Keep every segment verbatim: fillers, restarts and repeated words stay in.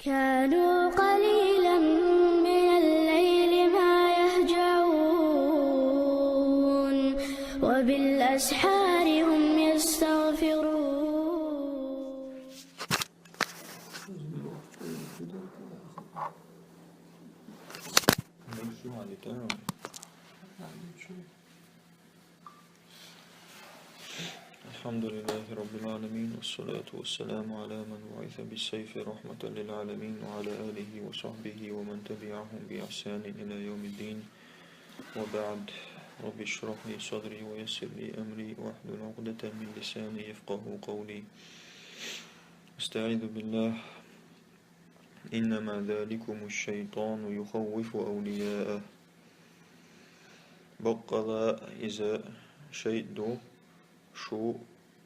كانوا قليلا من الليل ما يهجعون، وبالأسحار هم يستغفرون. الحمد لله رب العالمين، والصلاة والسلام على من بعث بالسيف رحمة للعالمين، وعلى آله وصحبه ومن تبعهم بإحسان إلى يوم الدين، وبعد. رب اشرح لي صدري ويسر لي أمري واحلل عقدة من لساني يفقه قولي. أستعيذ بالله. إنما ذلكم الشيطان يخوف أولياءه. Баккъала иза шайтӀа ду, шу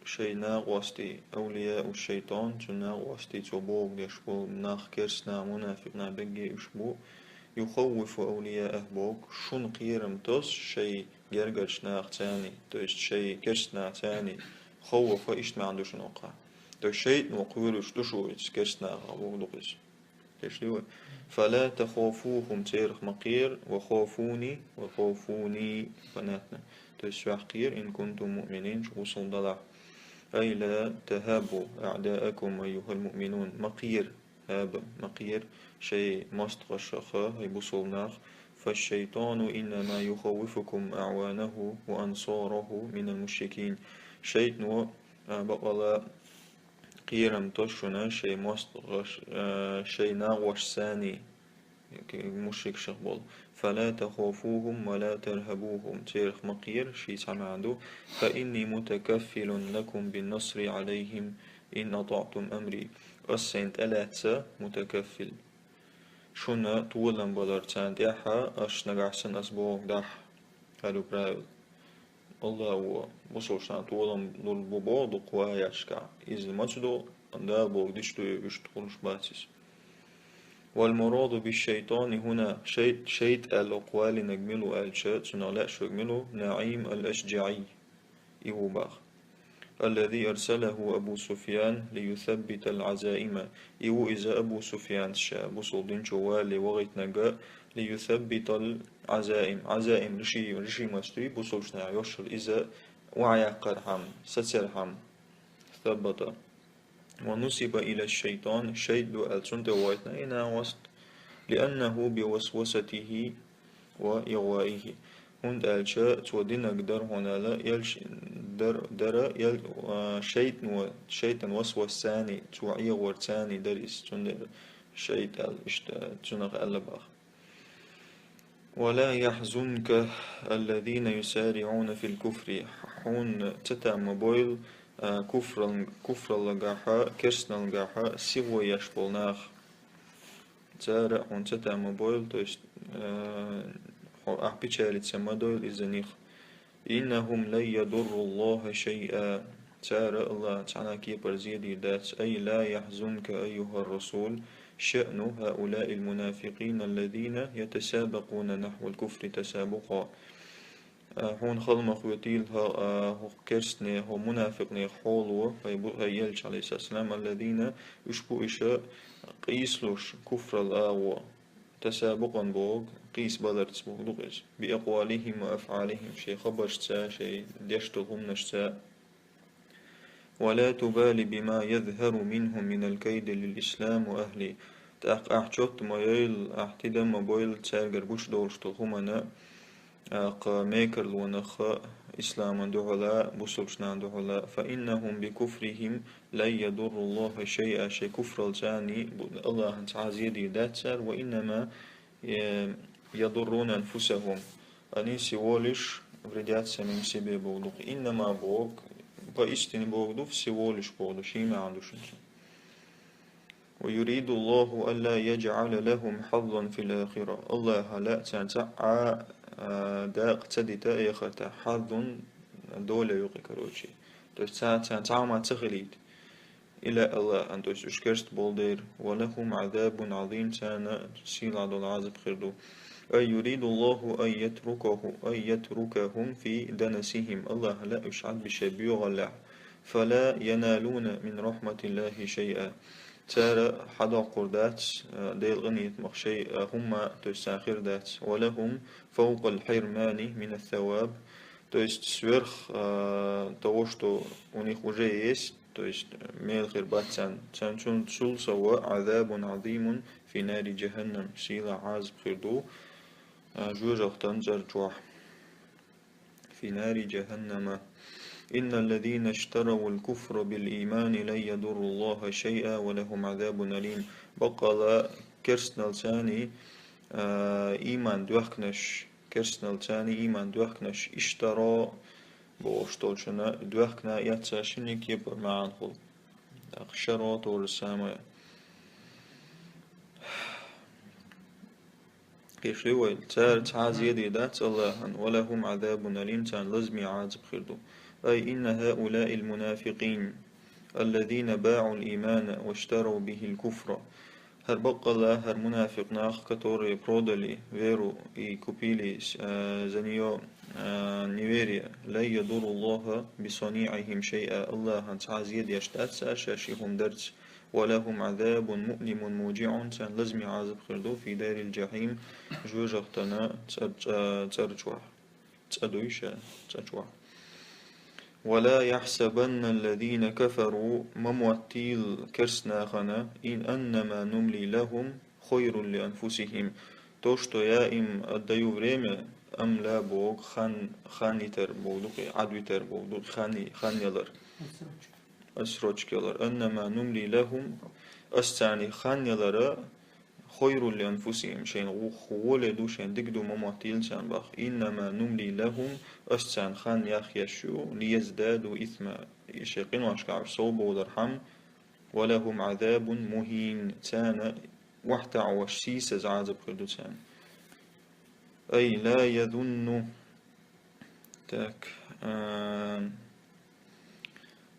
шайн накъостий, أولياء الشيطان, цу накъостий, цо бохург деш болу нах, керста нах, мунафикъ нах, берриге уьш бу, يخوف أولياءه боху, шуна кхерам тосу шайн гергарчу нахаца, то есть шайн керста нахаца, ховфа иштта маьӀна ду шуна хӀокху. То есть шайтӀано кхоьруш ду шу иза керста нахах бохург ду иза. Тешна ду вай? فلا تخافوهم, церах ма кхера, وخافوني, وخافوني, понятно. То есть соьх кхера, إن كنتم مؤمنين, шу бусалба далахь. أي لا تهابوا أعداءكم أيها المؤمنون, ма кхера, хаба, ма кхера шайн мостагӀашха, хӀай бусалба нах. فالشيطان إنما يخوفكم أعوانه وأنصاره من المشركين. ШайтӀано, а, баккъала кхерам тосу шуна шайн мостагӀаш-, а, шайн накъостий, мушрикашах болу. فلا تخافوهم ولا ترهبوهم, церах ма кхера, ши цхьа маьӀна ду. فإني متكفل لكم بالنصر عليهم إن أطعتم أمري. Ас сайна тӀелаьцна, متكفل, шуна толам балар царна тӀехь, аш нагахь санна ас бохург дахь, хӀара ю правило. АллахӀа бусалба нахана толам лур бу боху дукха аяташкахь. Иза ма ца до, Дала бохург дича ду и, уьш тӀехь хуьлуш бац иза. والمراد بالشيطان هنا, шайт-, шайтӀа аьлла кхоллинарг мила ву аьлча, цунах лаьа шуьга мила ву, Наим ал-Ашжаи, и ву боху. الذي أرسله أبو سفيان ليثبت العزائم. И ву иза Абу Суфьяна ша бусалба динчу валале вахийтинарг, ليثبت العزائم. Ӏазаим, риши-, ришимаш дуй бусалба нахана йоьшуш, иза охьаяккхархьама, сацархьама. ثبت. ونسب إلى الشيطان, шайтӀа ду аьлла цунна тӀе вахийтина и накъост, لأنه بوسوسته وإغوائه. ХӀунда аьлча цо динарг дара хьуна аьлла, элш-, дар-, дара, эл-, а, шайтӀано, шайтӀан васвасаца, цо Ӏехорца дара иза, цундела шайтӀа аьлла иштта цунах аьлла боху. ولا يحزنك الذين يسارعون في الكفر. Хьуна ца там ма бойла, а, куфрал-, куфралгахьа, керстаналгахьа сихо еш болу нах. Цара хьуна ца там ма бойла, то есть, а, хьо ахь печалиться ма дойла иза них. إنهم لن يضروا الله شيئا. Цара АллахӀан цхьана а кепара зе дийр дац. أي لا يحزنك أيها الرسول شأن هؤلاء المنافقين الذين يتسابقون نحو الكفر تسابقا. А, хьуна хала ма хетийла хьо, а, хӀокху керстанех, хӀокху мунафикънех хьоло, хӀай бу-, хӀай элча, Ӏалайхиссалам, الذين, уьш бу иша къийсалуш куфрал агӀо, تسابقا бохург, къийса баларца бохург ду иза, بأقوالهم وأفعالهم, шайн хабаршца, шайн деш долу хӀуманашца. ولا تبال بما يظهر منهم من الكيد للإسلام وأهله. ТӀаккха ахь чот ма йойла, ахь тидам ма бойла цаьргара гучудолуш долу хӀуманна, тӀаккха мекарлонах исламан дуьхьала, бусалба нахана дуьхьала. فإنهم بكفرهم لن يضروا الله شيئا, шайн куфралца бу-, АллахӀан цхьа а зе дийр дац цара, وإنما, э, يضرون أنفسهم. Они всего лишь вредят самим себе бохург ду. إنما бохург, поистине бохург ду, всего лишь бохург ду, ши маьӀна ду шуна цуьнан. ويريد الله ألا يجعل لهم حظا في الآخرة. АллахӀа лаьа царна цхьа а, а, дакъа ца дита эхартахь, حظ, доля юкъа, короче. То есть царна цхьа а ма ца хилийта. Ила АллахӀан, то есть уьш керста болу дера, ولهم عذاب عظيم, царна сийлахь долу Ӏазап хир ду. أي يريد الله أن يتركه، أن يتركهم في دنسهم. АллахӀа лаьа уьш Ӏад бен шайн боьхаллехь. فلا ينالون من رحمة الله شيئا. Цара хьадоккхур дац, а, Делан къинхетамах шайъа хӀумма, то есть царна хир дац. ولهم فوق الحرمان من الثواب, то есть сверх, а, того, что у них уже есть, то есть мел хир бац царна, царна цун цул совгӀа عذاب عظيم في نار جهنم, сийлахь Ӏазап хир ду, а, жоьжахатин цӀер чохь. في نار جهنم. إن الذين اشتروا الكفر بالإيمان لن يضروا الله شيئا ولهم عذاب أليم. Баккъала керстаналла царна, а, ийман доьхкинарш, керстаналла царна ийман доьхкинарш, иштара бохуш долчунна, доьхкина эцна шинна кепара маьӀна хуьлу. ТӀаккха шаро то же самое. Кхишли вай, цара цхьа а зеде дац Аллахьан, ولهم عذاب أليم, царна лазаме Ӏазап хир ду. أي إن هؤلاء المنافقين الذين باعوا الإيمان واشتروا به الكفر. ХӀара баккъала, хӀара мунафикъ нах, которые продали веру и купили с-, э, за неё, э, неверие, لن يضروا الله بصنيعهم شيئا, Аллахьан цхьа а зедеш дац цара шаьш и хӀума дарца. ولهم عذاب مؤلم موجع, царна лазаме Ӏазап хир ду, في دار الجحيم, жоьжахатин цӀа-, цӀа-, цӀер чохь. ЦӀа дуй ша, цӀа чохь. ولا يحسبن الذين كفروا, ма моттийла керстанахана, إن أنما نملي لهم خير لأنفسهم. То, что я им отдаю время, амла боху хан, хан йитар боху ду-кх, Ӏад витар боху ду-кх, хан, хан ялар. Отсрочка. Отсрочка ялар. أنما نملي لهم, ас царна хан ялара, خير لأنفسهم, шайна гӀу-, гӀоле ду, шайна дика ду ма моттийла царна боху. إنما نملي لهم, ас царна хан яхъеш ю, ليزدادوا إثما, шайн къиношкахь уьш сов бовлархьама, ولهم عذاب مهين, царна охьатаӀош сийсаза Ӏазап хир ду царна. أي لا يظن Так, а,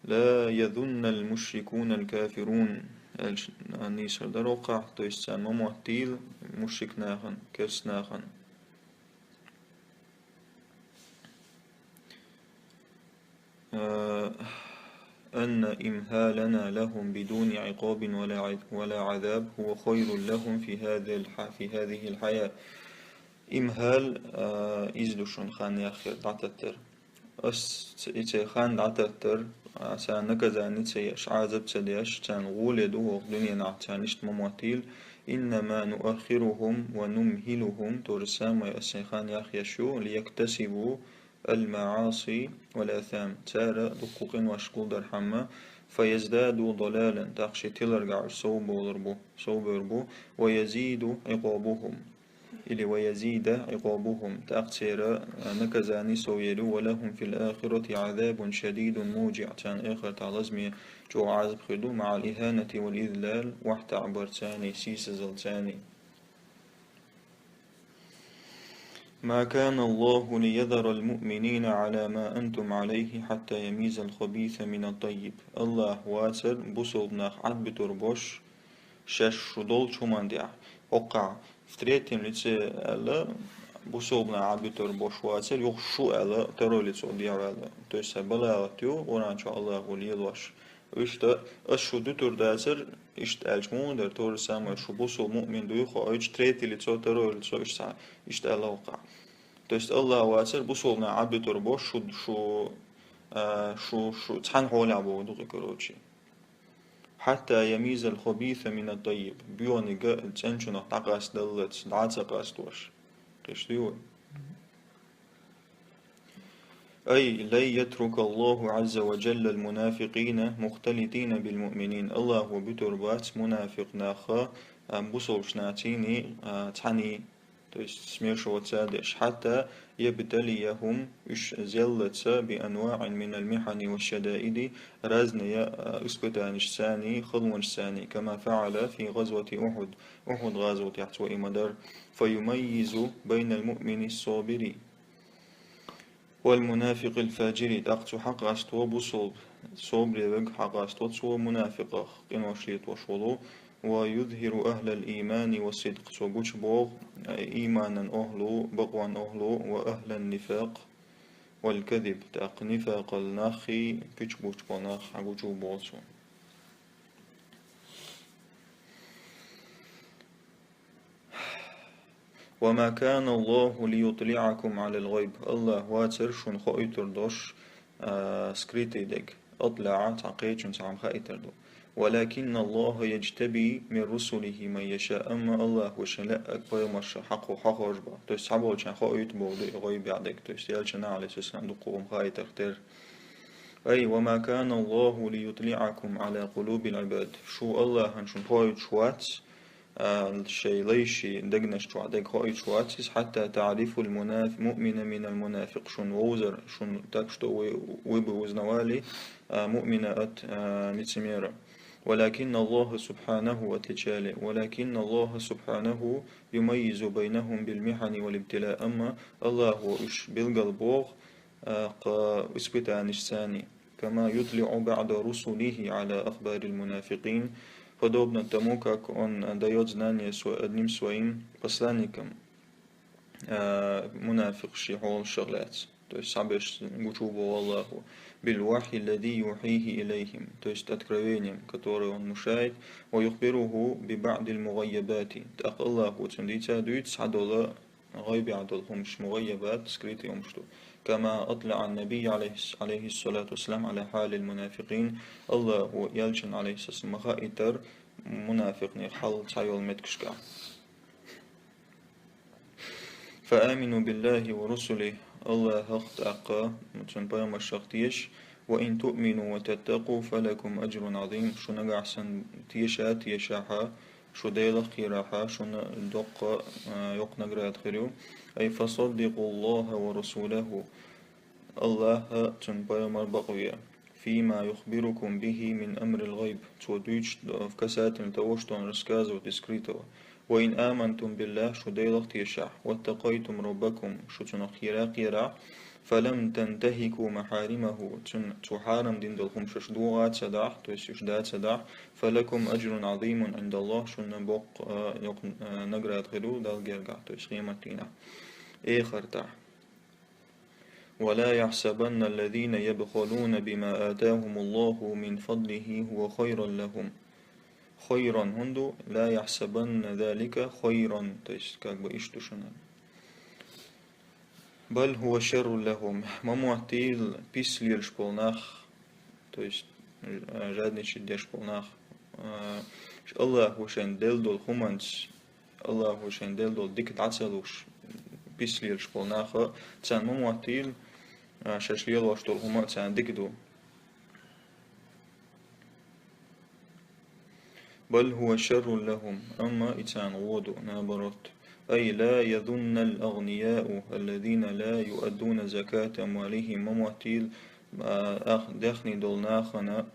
لا يظن المشركون الكافرون. Аьлча, а, нийсар дара оккхахь, то есть царна ма моттийла мушрик нахана, керстанахана. А, أن إمهالنا لهم بدون عقاب ولا ع-، ولا عذاب هو خير لهم في هذه الح-، في هذه الحياة. Имхьал, а, иза ду шуна хан яхъяр, дӀататтар. Ас ц-, и церан хан дӀататтар, а, царна наказание ца еш, Ӏазап ца деш, царна гӀоле ду хӀокху дуьненахь, царна иштта ма моттийла. إنما نؤخرهم ونمهلهم, то же самое, ас сайн хан яхъеш ю, ليكتسبوا المعاصي والآثام. Цара дуккха къинош гулдархьама, فيزدادوا ضلالا, тӀаккха шайн тиларгахь уьш сов бовлур бу, сов бер бу, ويزيد عقابهم. Или ويزيد عقابهم, тӀаккха церан, а, наказание сов ер ю, ولهم في الآخرة عذاب شديد موجع, царна эхартахь лазаме чӀогӀа Ӏазап хир ду, مع الإهانة والإذلال, охьатаӀбарца, сийсазалца. ما كان الله ليذر المؤمنين على ما أنتم عليه حتى يميز الخبيث من الطيب. Аллахь вацара бусалба нах Ӏадбитур бош, шаьш шу долчу хӀуманна тӀехь. ХӀокхахь в третьем лице аьлла, бусалба нах Ӏадбитур бош вацара, юха шу аьлла, второй лицо дехьаваьлла. То есть, хӀара балагӀат ю, Къуръан чохь Аллахьо лелош. Иштта, ас шу дуьтур дацара, иштта аьлча муха дара, то же самое, шу бусалба муъмин дуй хьо, оцу третье лицо, второе лицо, иштта, иштта аьлла хӀокхахь. То есть Аллахь вацара бусалба нах Ӏадбитур бош, шу, шу, а, шу, шу цхьана хьолехь боху ду-кх, короче. حتى يميز الخبيث من الطيب. Боьханиг цӀанчунах дӀакъастадаллалц, дӀа а ца къастадеш. Кхиш дуй вай? أي لن يترك الله عز وجل المنافقين مختلطين بالمؤمنين. Аллахьо буьтур бац мунафикъ нах, а, бусалбачу нахаций, а, цхьаьний, то есть смешиваться деш. حتى يبتليهم, уьш зеллалц, بأنواع من المحن والشدائد, разные, а, испытанешцаний, халонашцаний, كما فعل في غزوة أحد. Ухьуд гӀазотехь цо и ма-дарра. فيميز بين المؤمن الصابر والمنافق الفاجر. ТӀаккха цо хьакъасто бусалба, собаре верг хьакъасто цо мунафикъах, къинош летош волу, ويظهر أهل الإيمان والصدق. Цо гучубоху, э, ийманан охӀлу, бакъонан охӀлу, وأهل النفاق والكذب. ТӀаккха нифакъал наххий, куьч буьттуш болу нах хьагучубоху цо. وما كان الله ليطلعكم على الغيب. Аллах вацар шун хоуьйтур дош, а, скрытый дег. أطلع, цхьа кхечун цхьа хӀама хаийтар ду. ولكن الله يجتبي من رسله من يشاء. Амма Аллах ва шен лаьа пайхамарш хьакхо хьахорж ба. То есть цхьаболчан хоуьйту боху ду и гӀайб яа дег. То есть элчана, алейхиссалам, дукха хӀама хаийтар тера. أي وما كان الله ليطلعكم على قلوب العباد. Шу Аллахьан шун хоуьйтуш вац, а, шей лайши дегнаш чохь дег хоуьйтуш вац иза, حتى تعرفوا المناف-, المؤمن من المنافق. Шун вовзар, шун так, что вы, вы бы узнавали, а, муъмина от, а, лицемера. ولكن الله سبحانه, отличали, ولكن الله سبحانه يميز بينهم بالمحن والابتلاء. Амма Аллахо уьш билгал боху, а, кху испытанешца. كما يطلع بعض رسله على أخبار المنافقين, подобно тому, как он даёт знание сво-, одним своим посланникам, а, мунафикъ ши хьолашах лаьцна. То есть цхьаберш гучу бо Аллахо. بالوحي الذي يوحيه إليهم, то есть откровением, которое он внушает, ويخبره ببعض المغيبات. ТӀаккха Аллахо цунна дийца дуьйцу цхьадолу гӀайбехь долу хӀумаш, мугӀаййабат, скрытый хӀумаш ду. كما أطلع النبي عليه الص-, عليه الصلاة والسلام على حال المنافقين. Аллахо элчана, алейхиссалам, ма хаийтар мунафикъийн хьал цхьайолу меттигашкахь. فآمنوا بالله ورسله. Аллахах тӀаккха, цуьнан пайхамаршах теша, وإن تؤمنوا وتتقوا فلكم أجر عظيم. Шу нагахь санна теша, тешахь, шу Делах кхерахь, шуна доккха, а, йоккха награда хир ю. أي فصدقوا الله ورسوله. Аллахьа, цуьнан пайхамар бакъве. فيما يخبركم به من أمر الغيب. Цо дуьйцуш, а, касательно того, что он рассказывает из скрытого. وإن آمنتم بالله, шу Делах тешахь, واتقيتم ربكم, шу цунах кхера кхерахь, فلم تنتهكوا محارمه, цуьнан, цо хьарам дина долу хӀумаш шу догӀа ца дахь, то есть уьш да ца дахь, فلكم أجر عظيم عند الله, шуна боккха, а, йоккха, а, награда хир ю Далла гергахь, то есть къематдийнахь, эхартахь. ولا يحسبن الذين يبخلون بما آتاهم الله من فضله هو خيرا لهم. خيرا, хӀунда لا يحسبن ذلك خيرا, то есть как бы иштта ду шуна. بل هو شر لهم. Ма моттийла пис лелаш болу нах, то есть, э, жадничать деш болу нах, э, Аллахо шайна делла долу хӀуманца, Аллахо шайна делла долу дика дӀа ца луш, пис лелаш болу наха, царна ма моттийла, а, шаьш лелош долу хӀума царна дика ду. بل هو شر لهم, амма и царна гӀо ду, наоборот. أي لا يظن الأغنياء الذين لا يؤدون زكاة أموالهم, ма моттийла, а, ах-, даьхни долу нахана,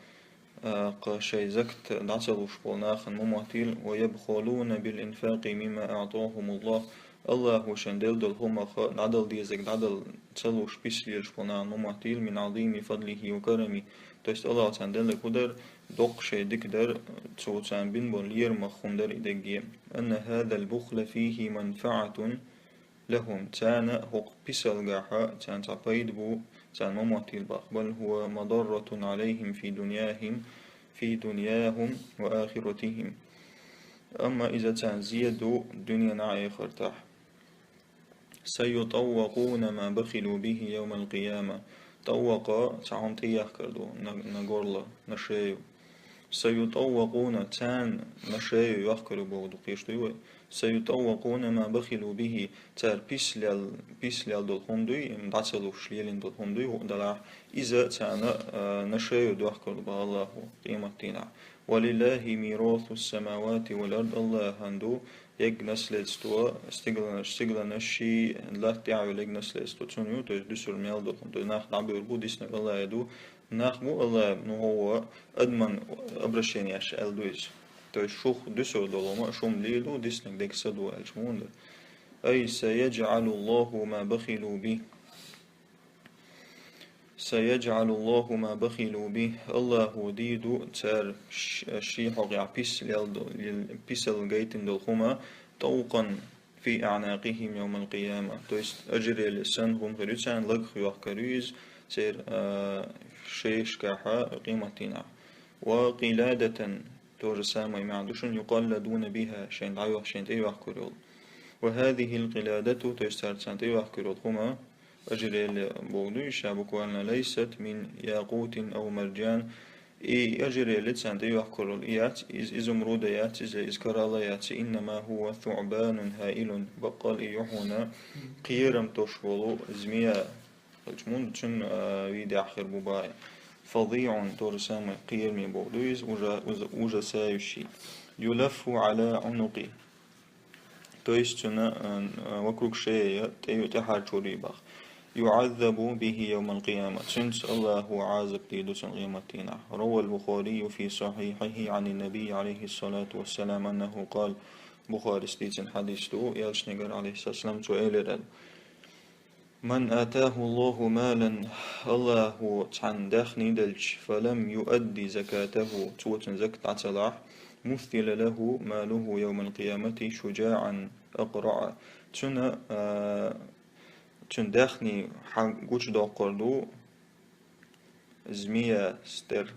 а, кху шайн закат дӀа ца луш болу нахана ма моттийла, ويبخلون بالإنفاق مما آتاهم الله, Аллахо шайна делла долу хӀумах дӀадала дезарг дӀадала ца луш, пис лелаш болу нахана ма моттийла, من عظيم فضله وكرمه, то есть Аллахо царна делларг хӀун дара, доккха шайн дика дара, цо царна бина болу лерамах хӀума дара и дерриге. أن هذا البخل فيه منفعة لهم, царна хӀокху писалгахь царна цхьа пайда бу, царна ма моттийла боху. بل هو مضرة عليهم في دنياهم، في دنياهم وآخرتهم. Амма иза царна зе ду дуьненахь а, эхартахь. سيطوقون ما بخلوا به يوم القيامة. ТӀаввакъа, цхьа хӀума тӀеяхкар ду, на, на горло, на шею. سيطوقون, царна на шею йохкар ю боху ду, кхийш дуй вай. سيطوقون ما بخلوا به, цара пис лел-, пис лелла долу хӀума дуй, им дӀа ца луш лелийна долу хӀума дуй, хӀуъа далахь, иза царна, а, на шею дохкар ду боху Аллахо къематдийнахь. ولله ميراث السماوات والأرض, Аллахьан ду ерриг наследство, стигланаш, стигланаш, ший латта тӀехь йолу ерриг наследство цунна ю, то есть дуьсур мел долу хӀума, то есть нах дӀабуьйр бу, диснарг Аллахьан ду, нах бу Аллахьан, ну, хӀо адаман обращенеш аьлла ду иза. То есть шух дуьсур долу хӀума шу-м лело, диснарг дерг са ду аьлча муха ду. أي سيجعل الله ما بخلوا به. سيجعل الله ما بخلوا به. Аллахо дийр ду цара ш-, ший хьокъехь пис лел до-, лел-, писал гайтина долу хӀума, طوقا في أعناقهم يوم القيامة. То есть ажрелла санна хӀума хир ю царна, лагах йохкар ю иза церан, а, шешкахь къематдийнахь. وقلادة, то же самое маьӀна ду шуна, يقلدون بها, шайна дӀайох-, шайна тӀейохкар йолу. وهذه القلادة, то есть цар царна тӀейохкарал хӀума, ожерелье боху дуй, ша буквально, ليست من ياقوت أو مرجان, и ожерелье царна тӀейохкарал и яц, из изумруда яц, иза из коралла яц, إنما هو ثعبان هائل, баккъал и ю хьуна кхерам тосуш волу змея, хӀунда аьлча цуьнан, а, видехь хир бу бӀе. فظيع, то же самое, кхераме боху дуй иза, ужа-, ужа-, ужасающий. يلف على عنقه. То есть цуьнан, а, а, вокруг шеи тӀе-, тӀаьхьарчу рибах. يعذب به يوم القيامة. Цуьнца Аллахо Ӏазап дийр ду цунна къематдийнахь. روى البخاري في صحيحه عن النبي عليه الصلاة والسلام أنه قال. Бухарис дийцина хьадис ду, элчанегара, алейхиссалам, цо элира: من آتاه الله مالا, Аллахо цхьанна даьхни делча, فلم يؤد زكاته, цо цуьнан закат дӀа ца лахь, مثل له ماله يوم القيامة شجاعا أقرع. Цуьнан, а, цуьнан даьхни хьан гучудоккхур ду змея стер,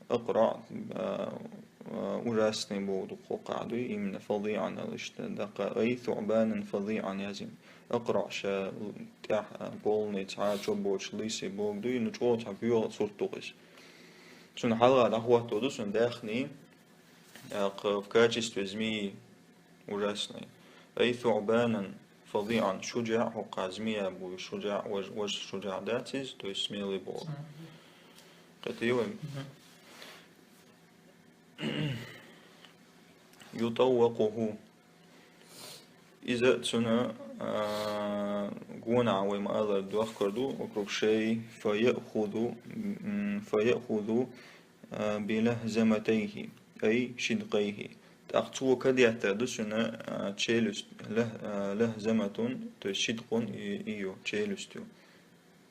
أقرع, а, а, ужасный боху ду кхокхахь дуй, именно فظيعا аьлла иштта даккха, أي ثعبانا فظيعا яздина. أقرع ша тӀехь, а, полный цхьа а чобоцуш лисий боху дуй, ну чӀогӀа цхьа боьха сурт ду иза. Цуьнан хьалха дӀахӀотто ду цуьнан даьхни, а, кх-, в качестве змеи ужасной. أي ثعبانا فظيعا, шужаӀ, хӀокху змея бу шужаӀ, вож-, вож шужаӀ дац иза, то есть смелый боху. Кхетий вай? يطوقه. Иза цуьнан, а, гонахь вай ма-аллара дохкур ду, вокруг шеи, فيأخذ, м, فيأخذ а, بلهزمتيه, أي شدقيه. ТӀаккха цо кадеттар ду цуьнан, а, челюсть, лах-, а, لهزمة, то есть شدق и, и ю, челюсть ю.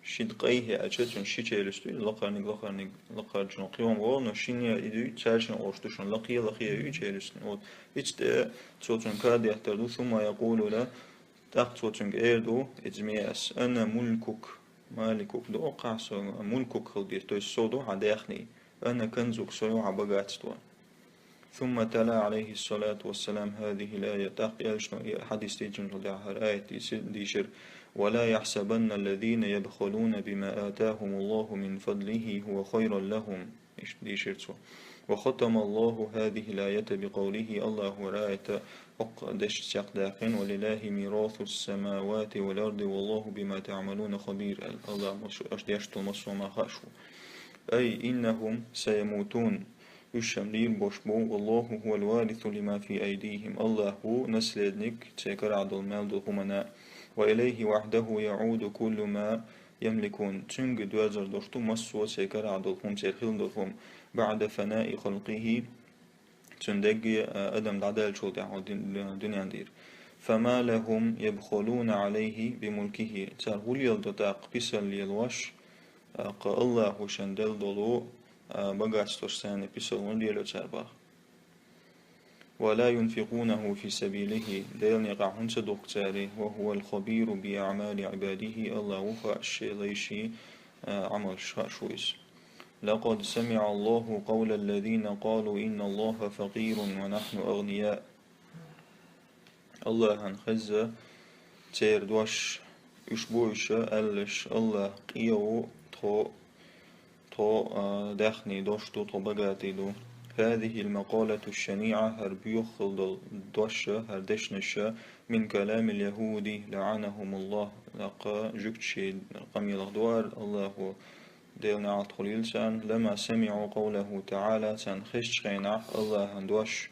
شدقيه аьлча, цуьнан ши челюсть ю, лакхарниг, лакхарниг, лакхарчун кхин хӀума волу, но шинне и дуй, цаьршинна олуш ду шуна лакхе, лакхе ю и челюсть. Вот. Иштта цо цуьнан кадеттар ду, ثم يقول له, тӀаккха цо цуьнга эр ду, и змеяс: أنا ملكك, مالكك ду, кхахь со, ملكك хила деза, то есть со ду хьан даьхни. أنا كنزك, со ю хьан богатство. ثم تلا عليه الصلاة والسلام هذه الآية, тӀаккха элчано и хьадис дийцинчул тӀаьхьа хӀара аят дийшира: ولا يحسبن الذين يبخلون بما آتاهم الله من فضله هو خيرا لهم. Иштта дийшира цо. وختم الله هذه الآية بقوله, Аллахо хӀара аят хӀокху дешнашца чекхдаьккхина: ولله ميراث السماوات والأرض والله بما تعملون خبير. Аллахо массо-, аша деш долу массо а ма хаьа шуна. أي إنهم سيموتون. Уьш-м дийр болуш бу, والله هو الوارث لما في أيديهم. Аллах ву наследник церан карахь долу мел долу хӀуманна. وإليه وحده يعود كل ما يملكون. Цуьнга доьзар долуш ду массо а церан карахь долу хӀума, церан хилла долу хӀума. بعد فناء خلقه. Цуьнан дегге, а, адам дӀадаьллачул тӀаьхьа дин-, дуьнен дийр. فما لهم يبخلون عليه بملكه. Цара хӀун леладо тӀаккха писал лелош, а, кху Аллахо шайн делла долу, а, богатствош санна писал хӀун лело цара боху. ولا ينفقونه في سبيله, Делан некъахь хӀунда ца дохку цара, وهو الخبير بأعمال عباده, Аллах ву хаьаш шен лайшин, а, Ӏамалш хаьаш ву иза. لقد سمع الله قول الذين قالوا إن الله فقير ونحن أغنياء. Аллахьан хезна церан дош, уьш бу уьш аьлларш, Аллах къе ву, тхо, тхо, а, даьхни долуш ду, тхо богатый ду. هذه المقالة الشنيعة, хӀара боьха хила долу дош, хӀара дешнаш, من كلام اليهود لعنهم الله, тӀаккха жуьгтийн къамелах ду хӀара, Аллахо Делан неӀалт хуьлийла царна, لما سمعوا قوله تعالى, царна хезчу хенахь Аллахьан дош: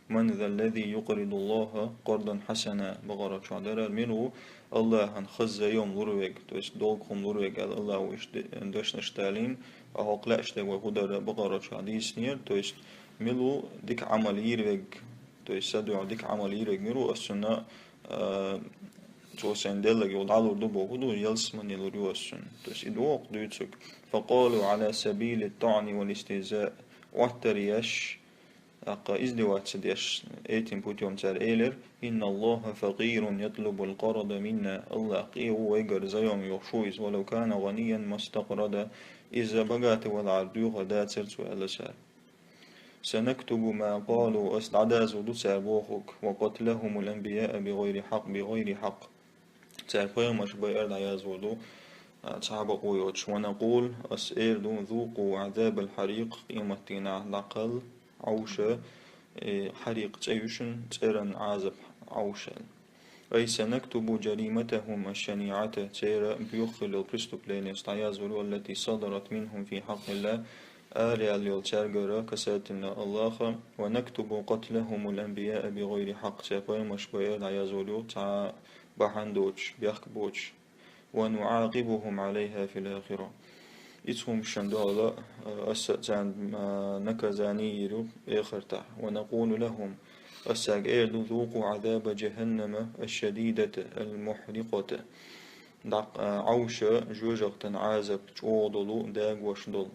من ذا الذي يقرض الله قرضا حسنا, бакъара чохь дара, мила ву Аллахьан хаза зайом лур верг, то есть долгу хӀума лур верг аьлла, Аллахо иштта де-, дешнаш далийна, а хӀокху лаьаш дерг вай хӀун дара бакъара чохь дийцинера, то есть мила ву дика Ӏамал йийр верг, то есть са дуьхьа дика Ӏамал йийр верг мила ву, ас цунна, а, цо сайн делларг йолу дӀалур ду боху ду, ялсамане лур ю ас цунна. То есть и доху дуьйцург. فقالوا على سبيل الطعن والاستهزاء, Ӏоттар еш, тӀаккха издеваться деш, этим путём цара элира: إن الله فقير يطلب القرض منا, Аллах къе ву, вайгара зайом йохуш ву иза, ولو كان غنيا ما استقرض, иза богатый валахьара доьхур дацара цо, аьлла цара. سنكتب ما قالوا, ас дӀадоаладу цар бохург, وقتلهم الأنبياء بغير حق, بغير حق. Цар пайхамараш байар дӀаязду, а, цхьа бакъо йоцуш. ونقول, ас эр ду, ذوقوا عذاب الحريق, къематдийнахь дӀакхалла Ӏовша, э, хьарикъ цӀе ю шуна, цӀеран Ӏазап Ӏовша. أي سنكتب جريمتهم الشنيعة, церан боьха хилла преступлени ас дӀаязду, التي صدرت منهم في حق الله, араяьлла йолу цаьргара, касательно Аллаха, ونكتب قتلهم الأنبياء بغير حق, церан пайхамараш байар дӀаязду, цхьа бахьана доцуш, бехк боцуш. ونعاقبهم عليها في الآخرة. Иза хӀуманаш дуьхьал, а, аса царна, а, наказание йийр ю эхартахь. ونقول لهم, ас цаьрга эр ду, ذوقوا عذاب جهنم الشديدة المحرقة. ДӀа-, а, Ӏовша жоьжахатин Ӏазап чӀогӀа долу, дагош долу.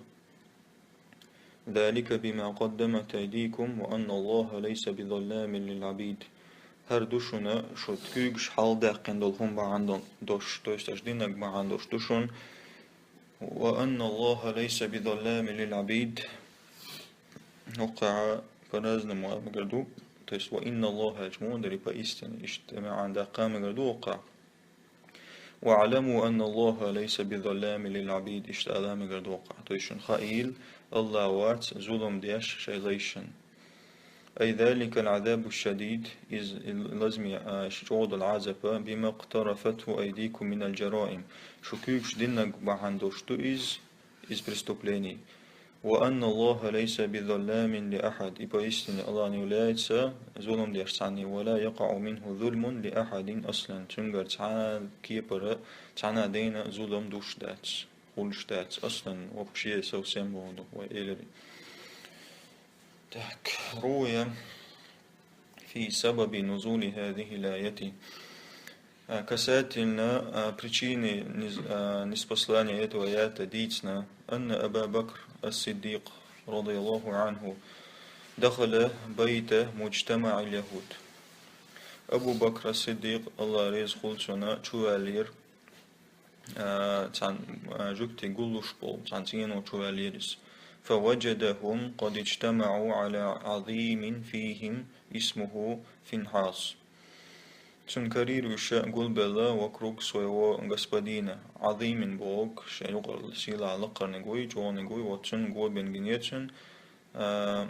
ذلك بما قدمت أيديكم وأن الله ليس بظلام للعبيد. ХӀара ду шуна, шу куьйгаш хьалдаьккхина долу хӀума бахьана долуш, то есть аша динарг бахьана долуш ду шуна. وأن الله ليس بظلام للعبيد. ХӀокхахь по-разному ала мегар ду. То есть وإن الله аьлча муха дара, поистине, иштта маьӀна даккха мегар ду хӀокхахь. واعلموا أن الله ليس بظلام للعبيد, иштта ала мегар ду хӀокхахь. То есть шуна хаийла, Аллах вац зулам деш шайн лайшна. أي ذلك العذاب الشديد, иза лазаме, а, чӀогӀа долу Ӏазап, بما اقترفته أيديكم من الجرائم, шу куьйгаш динарг бахьана долуш ду иза, иза преступление. وأن الله ليس بظلام لأحد, и поистине Аллах не является зулам деш цхьанна, ولا يقع منه ظلم لأحد أصلا, цуьнгара цхьа кепара, цхьана а дайна зулам душ дац, хуьлуш дац, аслан, вообще, совсем боху вай элира. Так, روي في سبب نزول هذه الآية. А, касательно, а, причины низ-, а, ниспослания этого аята дийцина, أن أبا بكر الصديق رضي الله عنه دخل بيت مجتمع اليهود. Абу Бакр ас-Сиддикъ, Аллах реза хуьлда цунна, чуваьллера, а, цхьана, а, жуьгтий гуллуш болу, цхьана цӀено чуваьллера иза. فوجدهم قد اجتمعوا على عظيم فيهم اسمه فينحاس. Цуьнан карийра уьш гулбелла вокруг своего господина, Ӏазимин бохург, шайн юкъара сийлахь лакхарниг вуй, чӀогӀаниг вуй, вот цуьнан го бен гинера цуьнан, а,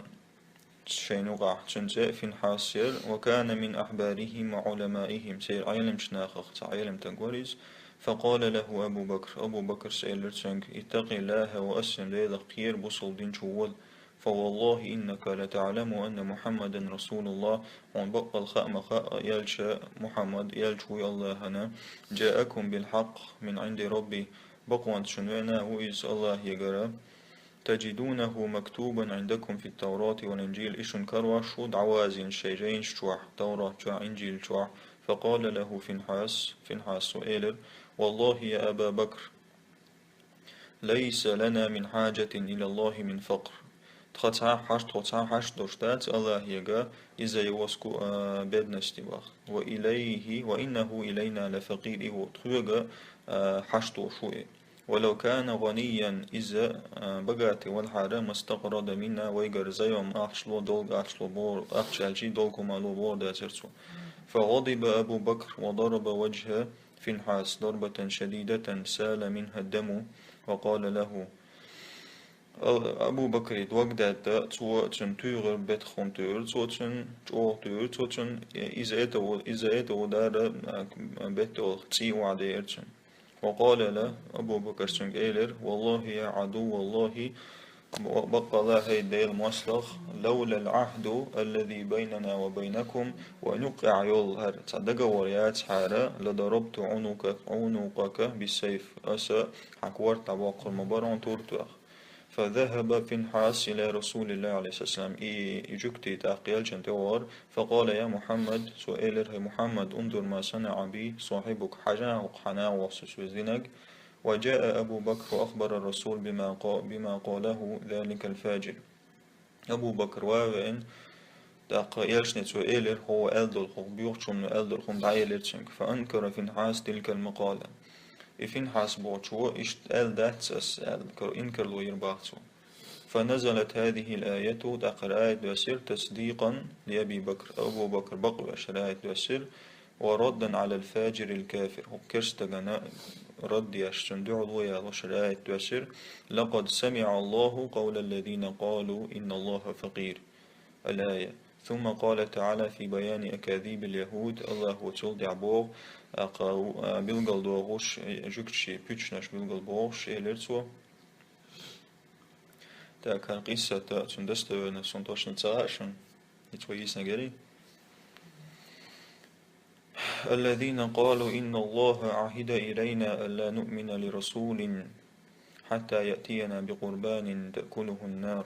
шайн юкъахь цуьнан цӀе Финхьас яра, وكان من أحبارهم وعلمائهم, церан Ӏеламчу нахах цхьа Ӏеламстаг вара иза. فقال له أبو بكر, Абу Бакрас элира цуьнга: اتق الله وأسلم, Делах кхера, бусалба дин чу вола. فوالله إنك لتعلم أن محمدا رسول الله, хьуна баккъалла хаа ма хаьа, элча Мухьаммад элча вуй Аллахьан, جاءكم بالحق من عند ربه, бакъонца шуна веана ву иза Аллахьегара. تجدونه مكتوبا عندكم في التوراة والإنجيل, и шуна карош ву дӀавазийна шайн жайнаш чохь, Таврат чохь, Инжил чохь. فقال له فينحاس, Финхьаса элира: والله يا أبا بكر ليس لنا من حاجة إلى الله من فقر. Тхан цхьа а хьаж-, тхо цхьа а хьашт долуш дац Аллахьега, из-за его ску-, а, бедности бах. وإليه, وإنه إلينا لفقير, и хӀу тхоьга, а, хьашт долуш ву и. ولو كان غنيا, иза, а, багатый валахьара, ما استقرض منا, вайгара заем ахча ло, долг ахча ло боху, ахча аьлча долг хӀума ло боху дацара цо. فغضب أبو بكر وضرب وجه فينحاس ضربة شديدة سال منها الدم وقال له, Ал-, Абу Бакри дог даьтта, цо цуьнан туьйхира, бетах хӀума туьйхира, цо цуьнан чӀогӀа туьйхира, цо цуьнан, иза это во-, иза это во дара, а, бетта олу цӀий охьадеара цуьнан. وقال له, Абу Бакрас цуьнга элира: والله يا عدو الله, баккъалла, хӀай Делан мостагӀа, لولا العهد الذي بيننا وبينكم, вайн юккъехь йолу хӀара цхьа договор яцахьара, لضربت عنقك, عنقك بالسيف, аса хьан корта дӀабоккхур ма бара хьуна туртах. فذهب فينحاس إلى رسول الله عليه الصلاة والسلام. И, и жуьгтий тӀаккха элчанна тӀе вахара. فقال: يا محمد, цо элира: хӀай Мухьаммад, انظر ما صنع بي صاحبك, хьажа хӀокху хьан нахах вассо соьца динарг. وجاء أبو بكر وأخبر الرسول بما قا-, بما قاله ذلك الفاجر. Абу Бакр ван а веана, тӀаккха элчане цо элира, хӀокхо аьлла долу, хӀокху боьхачу хӀумано аьлла долу хӀума дӀаэлира цуьнга. فأنكر فينحاس تلك المقالة. И Финхьас бохучо иштта аьлла дац ас аьлла, кар-, инкарло йира бах цо. فنزلت هذه الآية, тӀаккха ер аят доссийра, تصديقا لأبي بكر, Абу Бакр бакъвеш ер аят доссийра, وردا على الفاجر الكافر, хӀокху керстагана рад деш, цунна дуьхьало ялош ер аят доссийра: لقد سمع الله قول الذين قالوا إن الله فقير. الآية. ثم قال تعالى في بيان أكاذيب اليهود, АллахӀа цул тӀаьхьа боху, а, кха-, а, билгалдохуш, жуьгтий пуьчнаш билгалбохуш, элира цо. Так, хӀара къиссат, цуьнан достоверность, цуьнан точно ца хаьа шуна, хӀинца вай йийцинарг яра. الذين قالوا إن الله عهد إلينا ألا نؤمن لرسول حتى يأتينا بقربان تأكله النار.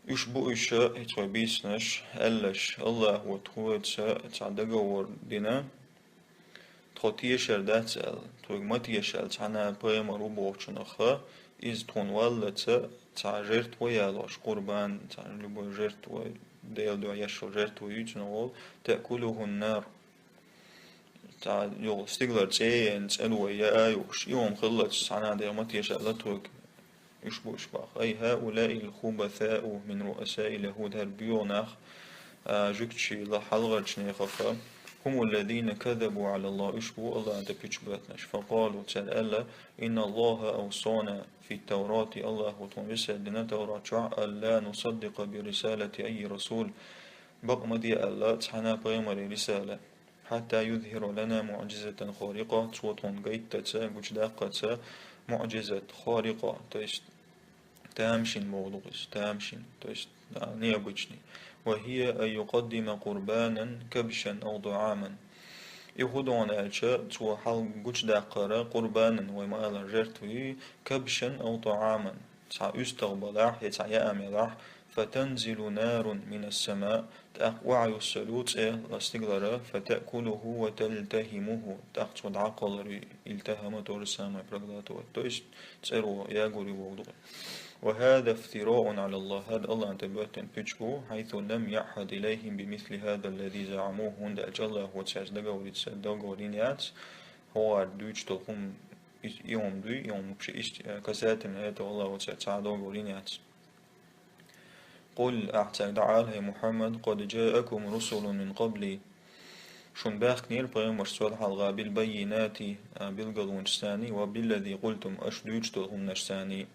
Уьш бу уьш, хӀинца вай бийцинарш, аьлларш, АллахӀа тхоьца цхьа договор дина, тхо тешар дац аьлла, тхоьга ма теша аьлла, цхьана пайхамар ву бохучунах, иза тхуна валлалц цхьа жертва ялош, къурбан, цхьа любой жертва, Делан дуьхьа еш йолу жертва ю цунах олу, تأكله النار. Цхьа йолу стигалара цӀе а йина, цӀе а йина, я а юуш, и хӀума хиллалц цхьана а дегӀ ма теша аьлла тхоьга. Уьш бу уьш боху. أي هؤلاء الخبثاء من رؤساء اليهود, хӀара боьха нах, а, жуьгташла хьалхарчу нахах, هم الذين كذبوا على الله, уьш бу АллахӀан тӀе пуьчбоьттинарш. فقالوا, цара аьлла: إن الله أوصانا في التوراة, АллахӀа тхуна весет дина Таврат чохь, ألا نصدق برسالة أي رسول, бакъ ма де аьлла цхьана а пайхамаран рисала, حتى يظهر لنا معجزة خارقة, цо тхуна гайтаца, гучудаккхаца, معجزة خارقة, то есть тамашийна боху ду иза, тамашийна, то есть, а, необычный. وهي أن يقدم قربانا كبشا أو طعاما. И хӀун ду аьлча, цо хьал гучудаккхар къурбанан, вай ма-аллара, жертва, كبشا أو طعاما, цхьа уьстагӀ балахь, я цхьа яам ялахь, فتنزل نار من السماء, тӀаккха охьаюссур ю цӀе стигалара, فتأكله وتلتهمه, тӀаккха цо дӀакхаллар ю, التهم то же самое, проглатывать, то есть цӀеро ягор ю боху ду. وهذا افتراء على الله, хӀара АллахӀан тӀе боьттина пуьчбу, حيث لم يعهد إليهم بمثل هذا الذي زعموه, хӀунда аьлча АллахӀа цаьрца договор йина, договор йина яц, хӀокхара дуьйцуш долу хӀума, и, и хӀума дуй, и хӀума вообще иштта, э, касательно этого АллахӀа цаьрца цхьа а договор йина яц. قل, ахь цаьрга дӀаала, хӀай Мухьаммад: قد جاءكم رسل من قبلي, шуна баьхкинера пайхамарш сол хьалха, بالبينات, а, билгалонашцаний, وبالذي قلتم, аша дуьйцуш долу хӀуманашцаний.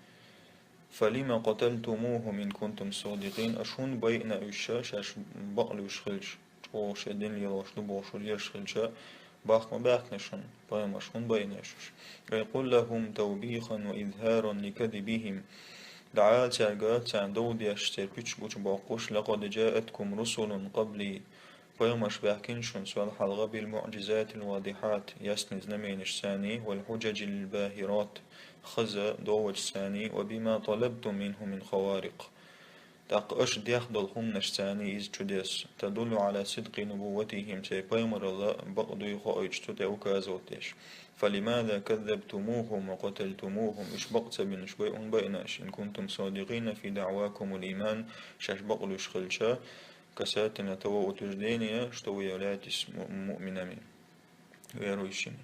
فلم قتلتموهم إن كنتم صادقين, аша хӀунда байина уьш, шаьш бакълуьйш хилча, чӀогӀа шайн дин лелош ду бохуш лелаш хилча, бахка ма баьхкина шуна, пайхамарш хӀунда байина уьш? أي قل لهم توبيخا وإظهارا لكذبهم. ДӀаала цаьрга, царна дов деш, церан пуьчаш гучубоккхуш: لقد جاءتكم رسل قبلي, пайхамарш баьхкина шуна сол хьалха, بالمعجزات الواضحات, ясни знаменашцаний, والحجج الباهرات, хаза довшашцаний, وبما طلبتم منهم من خوارق. ТӀаккха аша дехна долу хӀуманашцаний, иза чудес, تدل على صدق نبوتهم, церан пайхамаралла бакъ дуй хоуьйтуш, цу тӀе указывать деш. فلماذا كذبتموهم وقتلتموهم, уьш бакъ ца бина, уьш байъун байъина аша, إن كنتم صادقين في دعواكم الإيمان, шаьш бакълуьйш хилча, касательно того утверждения, что вы являетесь му-, муъминами, верующими.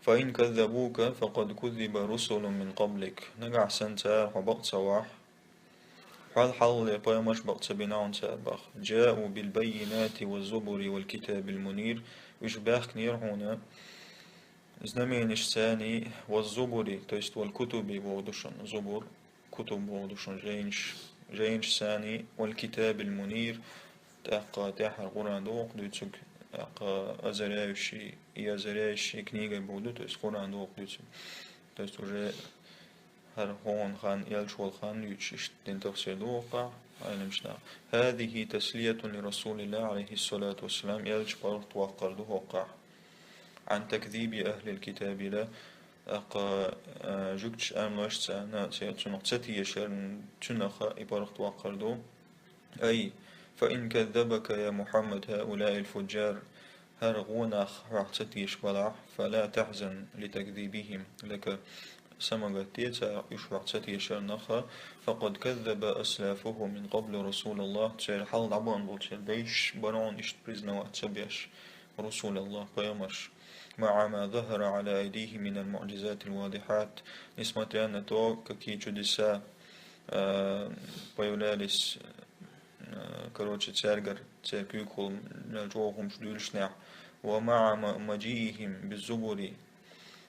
فإن كذبوك فقد كذب رسل من قبلك. Нагахь санна цара хьо бакъ ца вахь, хьол хьалхалера пайхамарш бакъ ца бина хьуна цара боху. جاءوا بالبينات والزبر والكتاب المنير. Уьш баьхкинера хьуна знаменашцаний, والزبر, то есть والكتب боху ду шуна, зубур, кутуб боху ду шуна, жайнаш, жайнашцаний, والكتاب المنير, тӀаккха тӀаьххьара Къуръан догӀу-кх дуьйцург, тӀаккха озаряющий, и озаряющий книга боху ду, то есть Къуръан догӀу-кх дуьйцург. То есть уже хӀара хӀокху хан, элча волу хан дуьйцуш, иштта дина тафсир ду хӀокхахь, Ӏеламнаха. هذه تسلية لرسول الله عليه الصلاة والسلام, элча паргӀатваккхар ду хӀокхахь. عن تكذيب أهل الكتاب له, тӀаккха, а, жуьгташа аьлла царна, цунах ца тешарна, цунах и паргӀатваккхар ду. أي فإن كذبك يا محمد هؤلاء الفجار, хӀара гӀо нах хьох ца тешаш балахь, فلا تحزن لتكذيبهم لك, са ма гатде цара уьш хьох ца тешарнах, فقد كذب أسلافهم من قبل رسول الله, церан хьалха дӀабахана болчеран дайша бара хьуна иштта признавать ца беш, رسل الله, пайхамарш, مع ما ظهر على أيديهم من المعجزات الواضحات, несмотря на то, какие чудеса э, появлялись, э, короче, цаьргара, церкви кхул, мел чӀогӀа хӀумаш дуьйлушнехь, ومع م-، مجيئهم بالزبر,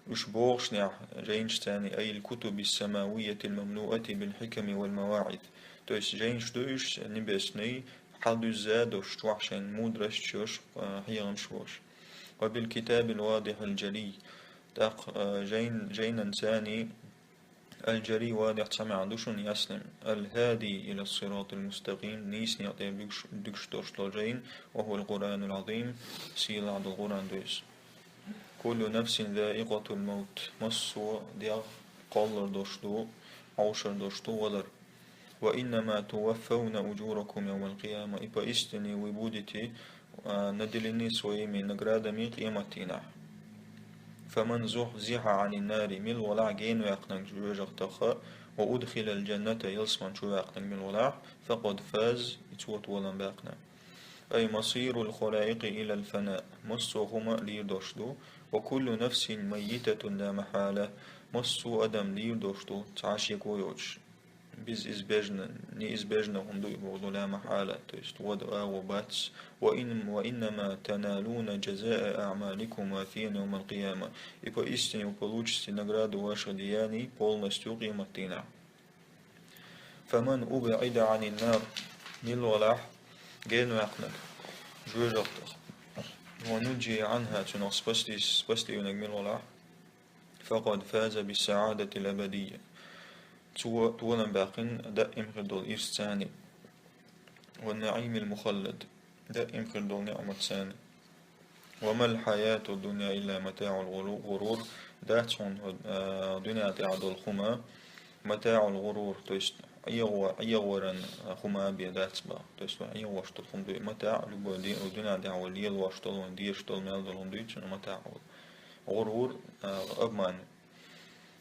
уьш бохушнехь, жайнаш царний, أي الكتب السماوية المملوءة بالحكم والمواعظ. То есть жайнаш ду уьш, небесный, хьалдуьзза долуш, чохь шайн мудросташ йолуш, э, хьехамаш болуш. وبالكتاب الواضح الجلي. ТӀаккха, э, жайн-, жайнан царний, الجلي, واضح цхьа маьӀна ду шуна, ясный. الهادي إلى الصراط المستقيم, нийса некъа тӀе буьгуш-, дуьгуш долуш долу жайна, وهو القرآن العظيم, сийлахь долу Къуръан ду иза. كل نفس ذائقة الموت, массо а дегӀ кхоллар долуш ду, Ӏовшар долуш ду валар. وإنما توفون أجوركم يوم القيامة, и поистине вы будете, а, наделены своими наградами къематдийнахь. فمن زحزح عن النار, мила валахь генаваьккхинарг жоьжахатех, وأدخل الجنة, ялсамани чу ваьккхинарг мила валахь, فقد فاز, и цо толам баьккхина. أي مصير الخلائق إلى الفناء, массо а хӀума лийр долуш ду, وكل نفس ميتة لا محالة, массо а адам лийр долуш ду, цхьа а шеко йоцуш. Безизбежно, неизбежно хӀума ду и боху, لا محالة, то есть вада агӀо бац. وإن-, وإنما تنالون جزاء أعمالكم وافيا يوم القيامة. И поистине вы получите награду ваших деяний полностью къематдийнахь. فمن أبعد عن النار, мила валахь генаваьккхинарг жоьжахатех, ونجي عنها, цунах спасти, спасти винарг мила валахь, فقد فاز بالسعادة الأبدية, цо толам баьккхина даим хир долу ирс царний, والنعيم المخلد, даим хир долу ниъмат царний. وما الحياة الدنيا إلا متاع الغرور. Дац хьуна, а, дуьнен тӀехь долу хӀума, متاع الغرور, то есть ӀегӀо-, ӀегӀоран, а, хӀума бен дац боху. То есть вай ӀегӀош долу хӀума дуй, матаӀ, любой ди-, дуьнен тӀехь вай лелош долу, вайн дезаш долу, мел долу хӀума дуьйцу, матаӀ олу. ГӀурур, а, обман.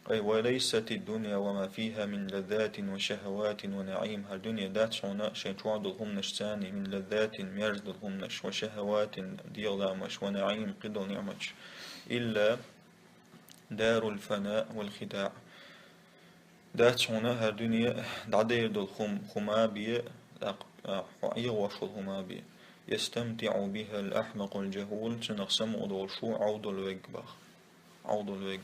Ай, وليست الدنيا وما فيها من لذات وشهوات ونعيم. ХӀара дуьне дац хьуна шайн чохь долу хӀуманаш царний, من لذات, мерза долу хӀуманаш, وشهوات, дегӀламаш, ونعيم, кхидолу ниъматаш. إلا دار الفناء والخداع. Дац хьуна хӀара дуьне дӀадер долу хӀум-, хӀума бен, тӀаккха, а, хьо ӀегӀош волу хӀума бен. يستمتع بها الأحمق الجهول, цунах самукъадолуш ву Ӏовдал вегг боху. Ӏовдал вегг.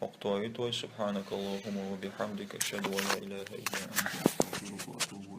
ХӀокху тойу той, سبحانك اللهم وبحمدك، أشهد أن لا إله إلا أنت، أستغفرك وأتوب